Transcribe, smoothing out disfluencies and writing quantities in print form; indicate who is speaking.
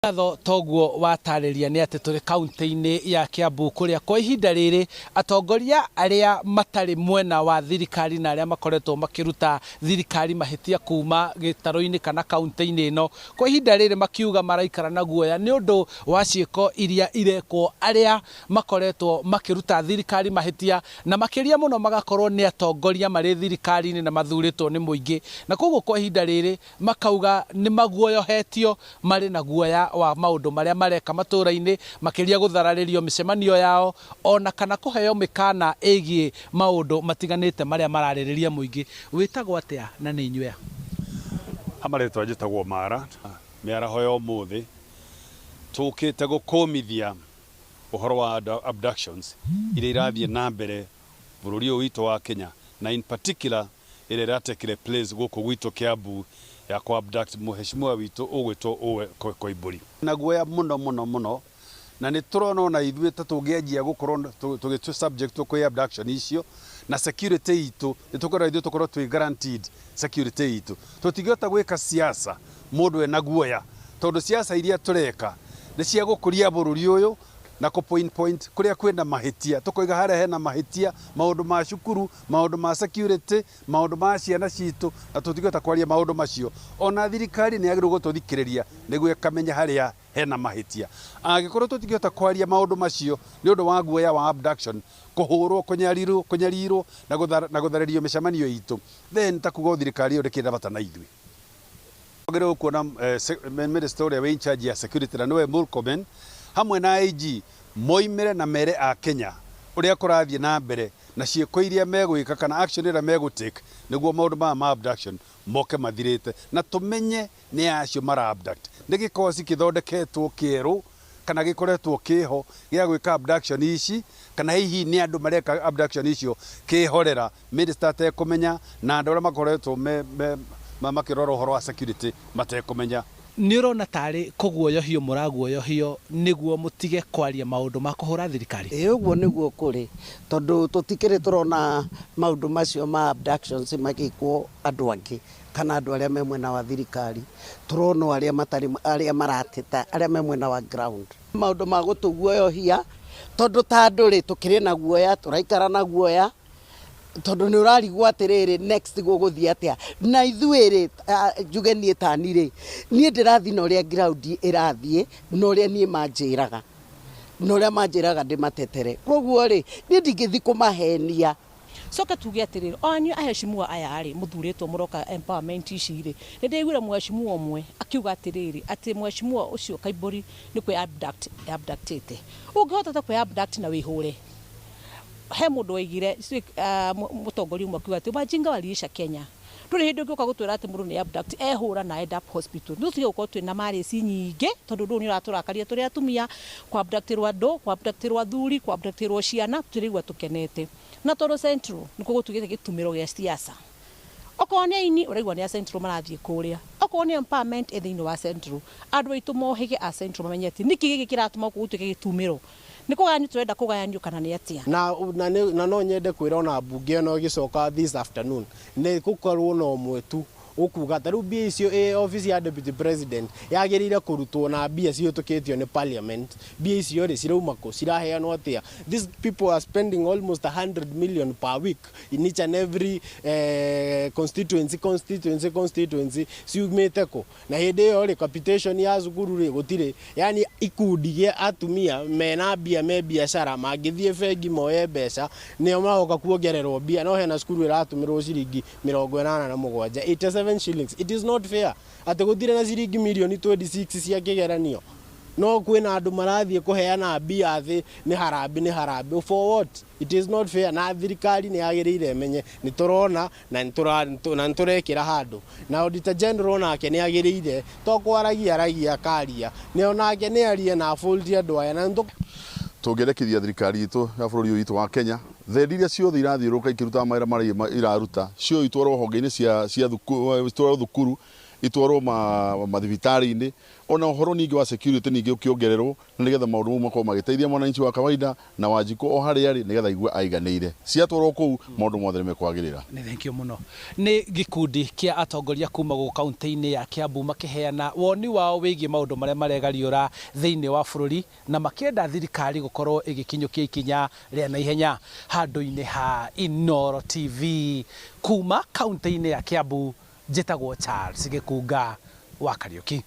Speaker 1: Ngatho toguo watarĩria nĩ atĩ tũrĩ kaunti-inĩ ya Kiambu kũrĩa kwa ihinda rĩrĩ atongoria arĩa matarĩ mwena wa thirikari na arĩa makoretwo makĩruta thirikari mahĩtia kuma gĩtarũ-inĩ kana kaunti-inĩ ĩno kwa ihinda rĩrĩ makiuga maraikara na guoya nĩ ũndũ wa ciĩko iria irekwo arĩa makoretwo makĩruta thirikari mahĩtia na makĩria mũno magakorwo nĩ atongoria marĩ thirikari-inĩ na mathurĩtwo nĩ mũingĩ na koguo kwa ihinda rĩrĩ makauga nĩ maguoyohetio marĩ na guoya wa maũndũ marĩa mareka matũra-inĩ makĩria gũthararĩrio mĩcemanio yao ona kana kũheo mĩkana ĩgiĩ maũndũ matiganĩte marĩa mararĩrĩria mũingĩ. Wĩtagwo atĩa na nĩ inyuĩ a?
Speaker 2: Hamarĩtwa njĩtagwo Mara mĩaraho ya ũmũthĩ tũkĩte gũkũmithia ũhoro wa abductions iria irathiĩ na mbere bũrũri ũyũ witũ wa Kenya na in particular ĩrĩa ĩratekire place gũkũ gwitũ Kiambu ya kũ abduct mũheshimiwa witũ ũgwĩtwo Koimbũri na guoya mũno mũno mũno na nĩ tũrona ona ithuĩ ta tũngĩanjia gũkorwo tũgĩtua subject kwĩ abduction icio na security itũ nĩ tũkwenda ithuĩ tũkorwo twĩ guaranteed security itũ. Tũtingĩhota gwĩka siasa mũndũ ena guoya tondũ siasa iria tũreka nĩ cia gũkũria bũrũri ũyũ na kũ point point kũrĩa kwĩna mahĩtia tũkoiga harĩa hena mahĩtia maũndũ ma cukuru maũndũ ma security maũndũ ma ciana citũ na tũtingĩhota kwaria maũndũ macio. Ona thirikari nĩ yagĩrĩirwo gũtũthikĩrĩria nĩguo ĩkamenya harĩa hena mahĩtia. Angĩkorwo tũtingĩhota kwaria maũndũ macio nĩ ũndũ wa guoya wa abduction kũhũrwo kũnyarirwo kũnyarirwo na gũtharĩrio mĩcemanio itũ then ta kuga thirikari ĩyo ndĩkĩrĩ na bata na ithuĩ. Twagĩrĩirwo kuona minister ũrĩa wĩ in charge ya security na nĩwe Murkomen hamwe na IG moimĩre na mere a Kenya ũrĩa kũrathiĩ na mbere na ciĩko iria megwĩka kana action ĩrĩa megũtake nĩguo maũndũ maya ma abduction moke mathirĩte na tũmenye nĩ acio mara abduct. Nĩ gĩkosi kĩthondeketwo kĩerũ kana gĩkoretwo kĩho gĩa gwĩka abduction ici kana hihi nĩ andũ mareka abduction icio kĩhorera minister atekũmenya na andũ arĩa makoretwo makĩrora ũhoro wa security matekũmenya.
Speaker 1: Nĩ ũrona tarĩ kũguoyohio mũraguoyohio nĩguo mũtige kwaria maũndũ ma kũhũra thirikari?
Speaker 3: Ĩ ũguo nĩguo kũrĩ tondũ tũtikĩrĩ tũrona maũndũ macio ma abductions magĩkwo andũ angĩ kana andũ arĩa me mwena wa thirikari tũrona arĩa matarĩ arĩa marateta arĩa me mwena wa ground maũndũ ma gũtũguoyohia tondũ ta andũ rĩ tũkĩrĩ na guoya tũraikara na guoya tondũ nĩ ũrarigwo atĩrĩrĩ next gũgũthiĩ atĩa na ithuĩ rĩ njuge niĩ tani rĩ niĩ ndĩrathiĩ na ũrĩa ground ĩrathiĩ na ũrĩa niĩ manjĩraga na ũrĩa manjĩraga ndĩmatetere koguo rĩ niĩ ndingĩthiĩ kũmahenia.
Speaker 4: Coke tuge atĩrĩrĩ o anyuĩ aheshimiwa aya rĩ mũthurĩtwo mũroka empowerment ici rĩ nĩ ndĩraiguire mũheshimiwa ũmwe akiuga atĩrĩrĩ atĩ mũheshimiwa ũcio Kaimbũri nĩ kwĩ abduct abductĩte. Ũngĩhota ta kwĩ abduct na wĩhũre he mũndũ waigire mũtongoria ũmwe akiuga atĩ wajinga waliisha Kenya. Ndũrĩ hĩndĩ ũngĩũka gũtwĩra atĩ mũndũ nĩ abduct ehũra na end up hospital. Nĩ tũtige gũkorwo twĩna marĩci nyingĩ tondũ ũndũ ũyũ nĩ ũratũrakaria tũrĩ atumia kũ abductĩrwo andũ kũ abductĩrwo athuri kũ abductĩrwo ciana tũtiraigua tũkenete. Na tondũ Central nĩkuo gũtuĩkĩte gĩtumĩro gĩa siasa. Okorwo nĩ aini ũraigua nĩ a Central marathiĩ kũrĩa. Okorwo nĩ empowerment ĩ thĩinĩ wa Central. Andũ aitũ mohĩge a Central mamenye atĩ nĩkĩ gĩkĩ kĩratũma gũkũ gũtuĩke gĩtumĩro. Nĩ kũgayanio tũrenda kũgayanio kana nĩ atĩa?
Speaker 5: Na no nyende kwĩra ona mbunge ĩno ĩgĩcoka this afternoon nĩ gũkorwo na ũmwe tu ũkuga ta rĩu mbia icio ĩ office ya deputy president yagĩrĩire kũrutwo na mbia cihĩtũkĩtio nĩ parliament. Mbia icio rĩ cirauma kũ ciraheanwo atĩa? These people are spending almost 100 million per week in each and every constituency constituency constituency ciumĩte kũ? Na hĩndĩ ĩyo rĩ capitation ya cukuru rĩ gũtirĩ, yani ikundi gĩa atumia mena mbia me biacara mangĩthiĩ bengi moye mbeca nĩo magoka kuongererwo mbia no hena cukuru ĩratũmĩrwo ciringi 87, 87 shillings. It is not fair atĩ gũtirĩ na ciringi mirioni 26 cia kĩgeranio no kwĩna andũ marathiĩ kũheana mbia thĩ nĩ harambee nĩ harambee for what? It is not fair na thirikari nĩ yagĩrĩire ĩmenye nĩ tũrona na nĩ tũrekĩra handũ na Auditor General nake nĩ agĩrĩire to kwaragia aragia akaria nĩ onake nĩ arie na afold andũ aya na
Speaker 6: tũngĩendekithia thirikari itũ ya bũrũri ũyũ witũ wa Kenya thendi iria ciothe irathiũrũrũka ikĩrutaga mawĩra marĩa iraruta cio itwarwo honge-inĩ cia thukuru itwarwo thukuru Itwarwo mathibitarĩ-inĩ, ona ũhoro ningĩ wa security ningĩ ũkĩongererwo, na nĩgetha maũndũ mau makorwo magĩteithia mwananchi wa kawaida na Wanjikũ o harĩa arĩ, nĩgetha aigue aiganĩire. Ciatwarwo kũu, maũndũ mothe nĩ mekwagĩrĩra.
Speaker 1: Nĩ thengiũ mũno. Nĩ gĩkundi kĩa atongoria kuma gũkũ kaunti-inĩ ya Kiambu makĩheana woni wao wĩgiĩ maũndũ marĩa maregariũra thĩinĩ wa bũrũri, na makĩenda thirikari gũkorwo ĩgĩkinyũkia ikinya rĩa naihenya. Handũ-inĩ ha Inooro TV kuma kaunti-inĩ ya Kiambu, njĩtagwo Charles Gĩkunga wa Kariũki.